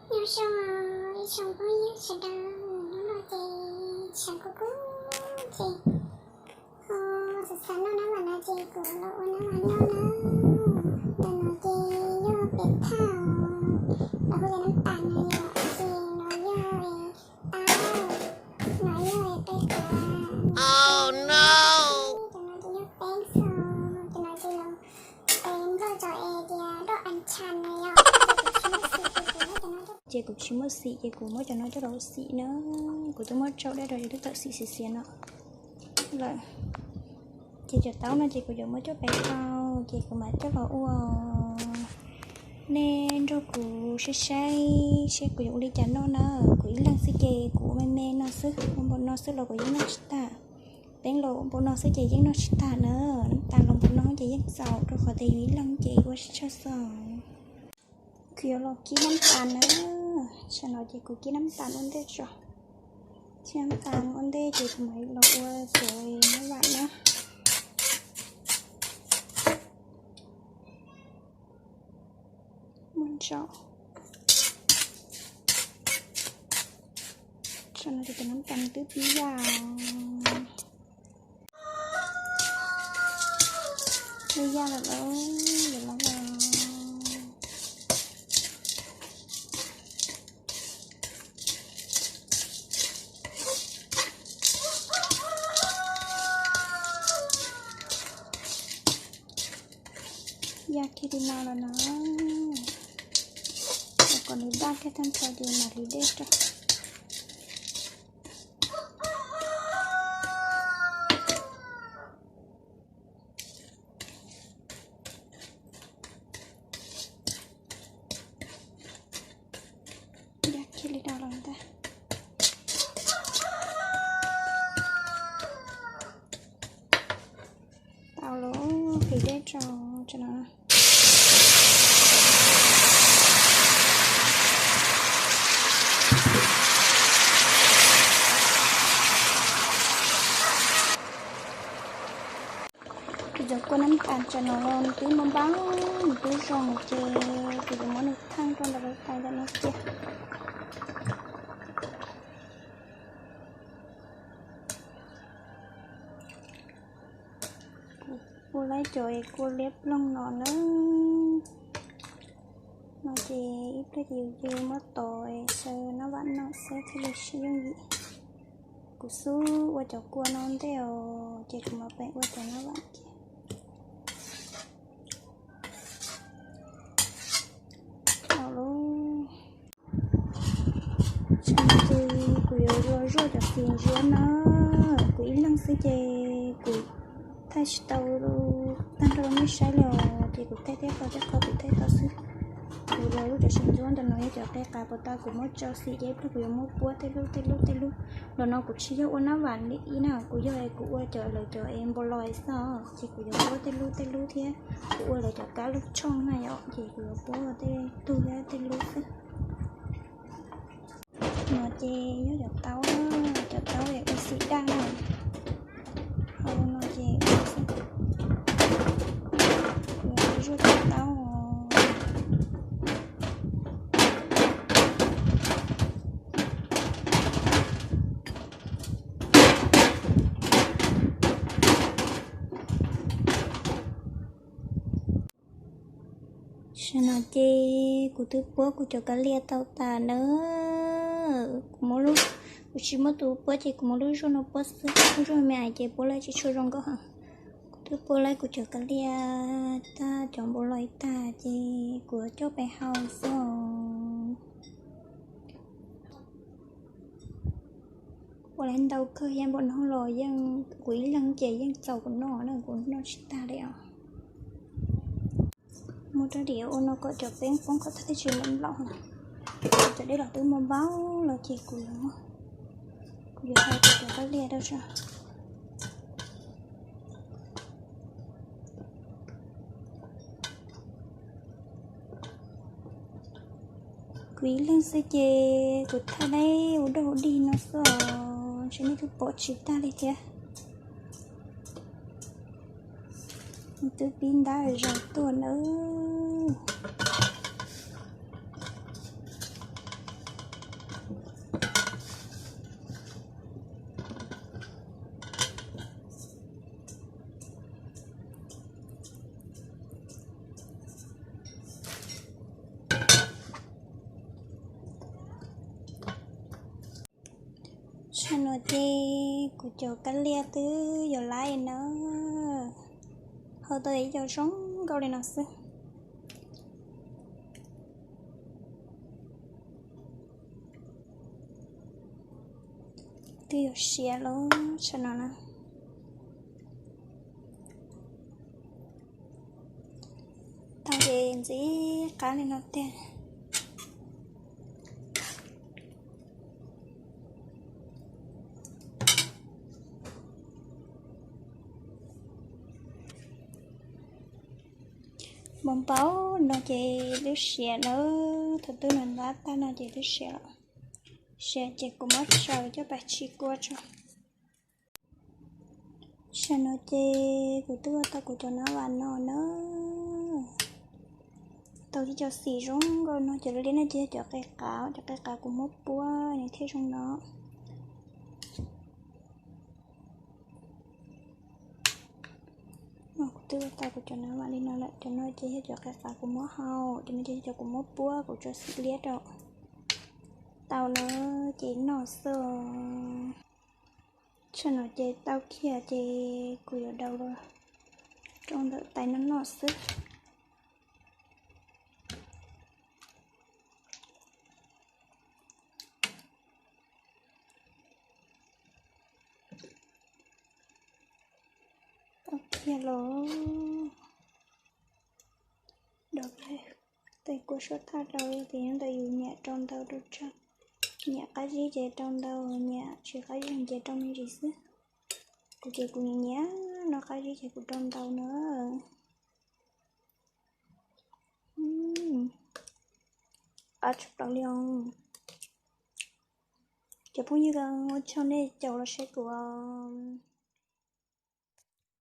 Nyob zoo ib tsoom phooj ywg sawv daws, hnub no ces tshav kub kub ces ho xav xav noj nab vam no ces kuv los ua nab vam noj na. Ntawm no ces yog peb thaj, lawv hu tias nab tas no yom, ces no yog tau, no yog qe tas, cov no ces yog peeb xo, cov no ces los peb nplog cov es tias doj as tshas no yom, ces kuv tsis muaj xim ces kuv muab cov no coj los ua xim na. Kuv twb muab tsau dej rau ces twb tawm xim xiav xiav no lawm. Ces cov taub no ces kuv yuav muab coj pem hau ces kuv mam coj los ua. Nej nrog kuv saib saib seb kuv yuav ua li cas noj na. Kuv ib leeg xwb ces kuv ua me me no xwb, ua npaum no xwb los kuv yeej noj tsis tag. Peeb los ua npaum no xwb ces yeej noj tsis tag na. Nab tas los npaum no ces yeej txaus rau qhov tias yus ib leeg ces ua tsis tshaj xwb. Kuv yuav los kib nab tas na. Tsam no ces kuv kib nab tas ua ntej tso. Kib nab tas ua ntej ces kuv mam los ua cov nab vam na. Muaj ntsaum. Tsam no ces cov nab tas twb pib yaj. Twb yaj lawm lauj, yuav los los. Yaj kiag li no lawm no, kom nws daj kiag tag nrho ces mam hliv dej rau. Yaj kiag li no lawm ntag. Tau lawm, hliv dej rau tsam no. Kuv cov kua nab tas tsam no los nws twb npau npau, nws twb zoo ces kuv yuav muab nws theej rau ntawm lub tais ntawm no cia. Kuv ua lawm cov es kua liab ploog no na. No ces ib pliag ces yus muab tov xaws nab vam no xwb thiaj li yooj yim. Kuv xub ua cov kua no ntej os, ces kuv mam pem ua cov nab vam kiag. Tau lauj. Tsam no ces kuv yuav los zuaj cov fim ntsuab na. Kuv ib leeg xwb ces kuv thaij tsis tau tag nrho rau nej saib li os, ces kuv thaij thiab qhov thiab qhov kuv thaij tau xwb. Kuv los zuaj cov fim ntsuab ntawm no yog cov qe qas puas tau kuv muab tsau xim ces ib pliag kuv yuav muab puab tej lub tej lub tej lub. Los no kuv tsis yog ua nab vam li ib na, kuv yog kuv ua cov lawv cov es npau lois xwb, ces kuv yuav puab tej lub tej lub thiab. Kuv ua lawv cov kab lub tshooj na yom, ces kuv yuav puab tej tug thiab tej lub xwb. No ces yog cov taub, cov taub es ua xim daj na. Hau no ces ua xim, yuav zuaj cov taub. Tam sim no ces kuv twb puab kuv cov kav liam tau tas na. Kuv muab lub, kuv tsis muaj tus puab ces kuv muab lub zuaj no puab xwb, lub zuaj me me ces puab lawm tsis tshua zoo nkauj heev. Kuv twb puab lawm kuv cov kav liam tag, cov npau lois tag ces kuv coj pem hau xwb os. Ua lawm ntau kawg, yeej npaum no los yeej kuv ib leeg ces yeej txaus kuv noj na, kuv noj tsis tag li os. Muab rab riam ua no kom cov peeb poob kom tag thiaj tsis nplaum nplaum. Cov dej los twb npau npau los ces kuv, kuv yuav hau cov kav liam rau tso. Kuv ib leeg xwb ces kuv thaij dab ua dog ua dig no xwb os, ntshe nej twb pom tsis tag li thiab. Nws twb pib ntab zog tuaj nawb. Tam no ces kuv cov kab liab twb yuav lab na, hau tau ib co zoo nkauj li no xwb. Twb yuav siav lawm tsam no na. Tau ces ntxim qab li no tiag. Npau npau no ces twb siav na, thaum twb nws ntab tag no ces twb siav lawm. Siav ces kuv muab tsaws coj pas tsis kua tso. Tam no ces kuv twb ua tau kuv cov nab vas no na. Tau tib co xim zoo nkauj no, cov liab liab no ces yog cov qe qav, cov qe qav kuv muab puab nws thiaj zoo no. Kuv twb ua tau kuv cov nab vas li no lawm, cov no ces yog cov qe qav kuv muab hau, cov no ces yog cov kuv muab puab kuv tso xim liab rau. Tau na, ces noj xwb. Tam no ces tau kiag ces kuv yuav daus los rau ntawm tais noj noj xwb. Tau kiag los, daus tais kua suab thaj rau, ces nyob ntawm yus nyiam rau ntau rau tsawg. Nyiam qab zib ces rau ntau, nyiam tsis qab zib ces rau me ntsis xwb. Kuv ces kuv nyiam nyiam noj qab zib ces kuv rau ntau na. Qab tshaj plaws li os. Cov phooj ywg, ua tsaug nej caum los saib kuv os.